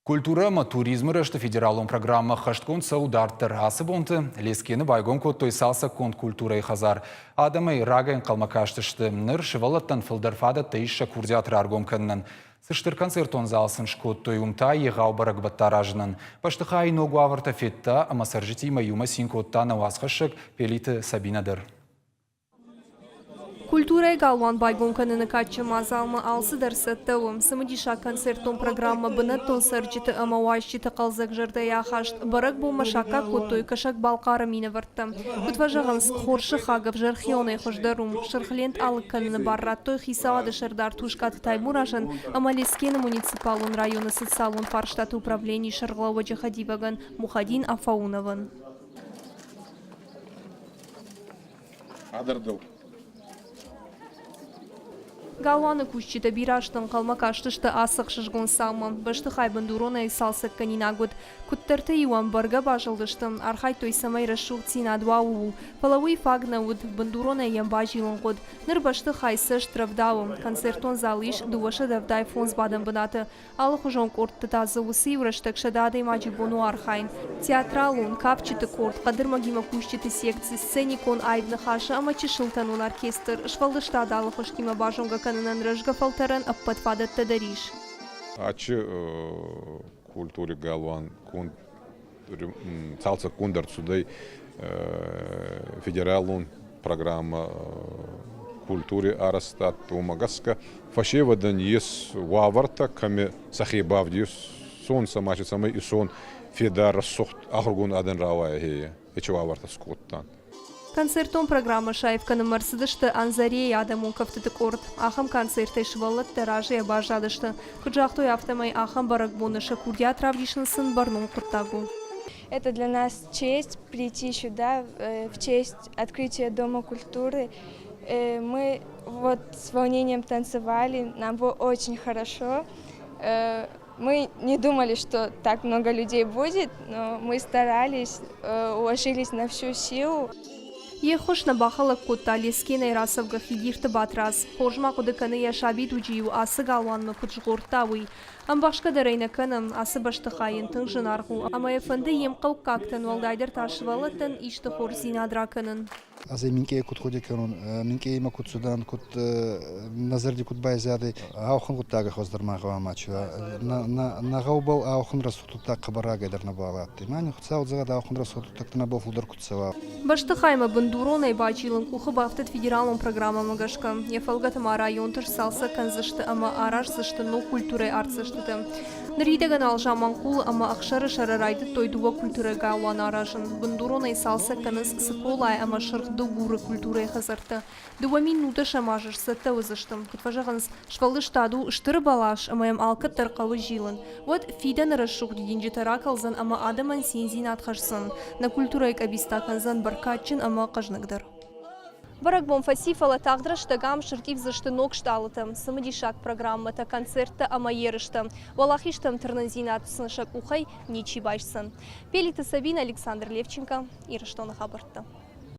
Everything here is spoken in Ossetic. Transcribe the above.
Культурӕ ӕмӕ туризмы рӕзты федералон программӕ ӕххӕстгонд цӕуы дарддӕр. Ацы бонты Лескены байгом кодтой цалцӕггонд культурӕйы хӕдзар. Адӕмӕй рагӕй ӕнхъӕлмӕ кастысты. Ныр сывӕллӕттӕн фылдӕр фадӕттӕ ис сӕ курдиат раргом кӕнынӕн. Цы стыр концертон зал сын скодтой, уым та егъау бӕрӕгбӕттӕ аразынӕн. Бӕстыхайы ног уавӕртӕ федта ӕмӕ цӕрджытимӕ иумӕ цин кодта нӕ уацхӕссӕг Пелиты Сабинӕ дӕр. Культурӕйы галуан байгом кӕныны кадджын мадзалмӕ алцыдӕр цӕттӕ у. Цымыдисаг концертон программӕ бынӕттон цӕрджыты ӕмӕ уазджыты хъӕлдзӕг зӕрдӕйы ахаст бӕрӕгбонмӕ саккаг кодтой Кӕсӕг-Балхъары минӕвӕрттӕ. Куыд фӕзӕгъынц, хорз сыхаг ӕвзӕр хионӕй хуыздӕр у. Сырх лент алыг кӕныны бар радтой хицауады сӕрдар Тускъаты Таймуразӕн ӕмӕ Лескены муниципалон районы социалон фарстаты управленийы сӕргълӕууӕджы хӕдивӕгӕн Мухадин Афауновӕн. Адардыл. Галуаны кусджытӕ бирӕ азты ӕнхъӕлмӕ кастысты ацы ӕхсызгон цаумӕ. Бӕстыхай бындуронӕй цалцӕггӕнинаг уыд. Куыддӕрты-иу ӕм бӕргӕ базылдысты, архайдтой, цӕмӕй рӕсугъддзинад уа, ууыл. Фӕлӕ уый фаг нӕ уыд, бындуронӕй йӕм базилын хъуыд. Ныр бӕстыхай цӕст рӕвдауы. Концертон зал ис 275 бадӕн бынаты. Алыхуызон къордты та дзы уыцы-иу рӕстӕг 100 адӕймаджы бон у архайын. Театралон, кафджыты къорд, хъӕдырмӕгимӕ кусджыты секци, сценикон аив ныхасы ӕмӕ чысылтӕнон оркестр, сфӕлдыстады алы хуызтимӕ базонгӕ кӕнынӕн рӕзгӕ фӕлтӕрӕн ӕппӕт фадӕттӕ дӕр ис. Ачы культуры галуан конд цалцӕггонд ӕрцудӕй федералон программӕ культури арӕзтад, уомӕ гӕсгӕ фӕсевӕдӕн ес уавӕртӕ, кӕми сӕхе бавдесонцӕ ма цӕмӕй исон федар рӕсугъд ахургонд адӕн рауайа, ечи уавӕртӕ скодтан. Концертон программӕ саив кӕнынмӕ ӕрцыдысты Анзарейы адӕмон кӕфтыты къорд. Ахӕм концертӕй сывӕллӕттӕ разыйӕ баззадысты. Куыд загътой, афтӕмӕй ахӕм бӕрӕгбоны сӕ курдиат равдисын сын бӕрнон хъуыддаг у. Это для нас честь прийти сюда в честь открытия Дома культуры. Мы вот с волнением танцевали, нам было очень хорошо. Мы не думали, что так много людей будет, но мы старались, уложились на всю силу. Йе ххуыс нӕ бахӕлӕг кодта Лескенӕй рацӕугӕ Хидирты Батрадз. Хорз ма хъуыды кӕны йӕ сабидуджы-иу ацы галуанмӕ куыд згъордта, уый. Ӕмбӕхсгӕ дӕр ӕй нӕ кӕны, ацы бӕстыхай йын тынг зынаргъ у ӕмӕ йӕ фӕнды йе мхъӕуккӕгтӕн, уӕлдайдӕр та сывӕллӕттӕн исты хорздзинад ракӕнын. Ӕз ӕй минкъийӕй куд гъуди кӕнун, минкъийӕй имӕ куд цудан, куд нӕ зӕрди куд байзадӕй, ауӕхӕн гъуддагӕй хуӕздӕр ма гъӕуама чи уа. Нӕ гъӕубӕл ауӕхӕн рӕсугъд гъуддаг хъӕбӕр рагӕй дӕр нӕбал адтӕй. Ма Хуцау зӕгъӕд, ауӕхӕн рӕсугъд гъуддӕгтӕ нӕбӕл фулдӕр куд цӕуа. Бӕстыхаймӕ бындуронӕй базилын къухы бафтыд федералон программӕмӕ гӕсгӕ. Йӕ фӕлгӕты ма районты сцалцӕг кӕндзысты ӕмӕ араздзысты ног культурӕйы артдзӕстытӕ. Ныридӕгӕн Алзаманхъулы ӕмӕ Ӕхсӕрысӕры райдыдтой дыууӕ культурӕйы галуан аразын. Бындуронӕй цалцӕг кӕнынц Цыколайы ӕмӕ Сырх Дыгуры культурӕйы хӕдзӕрттӕ. 2010 азы сцӕттӕ уыдзысты. Куыд фӕзӕгъынц, сфӕлдыстад у стыр бӕлас ӕмӕ йӕм алкӕддӕр хъӕуы зилын. Уӕд фидӕны рӕсугъд дидинджытӕ ракӕлдзӕн ӕмӕ адӕмӕн циндзинад хӕсдзӕн. Нӕ культурӕйы къӕбиц та кӕндзӕн бӕркадджын ӕмӕ хъӕзныгдӕр. Бӕрӕгбон фӕци, фӕлӕ тагъд рӕстӕг ам сыртъивдзысты ног стъалытӕ, цымыдисаг программӕтӕ, концерттӕ ӕмӕ ерыстӕ. Уӕлахизтӕм тырнындзинад сын сӕ къухӕй ничи байсдзӕн. Пелиты Сабина, Александр Левченко, Ирыстоны хабӕрттӕ.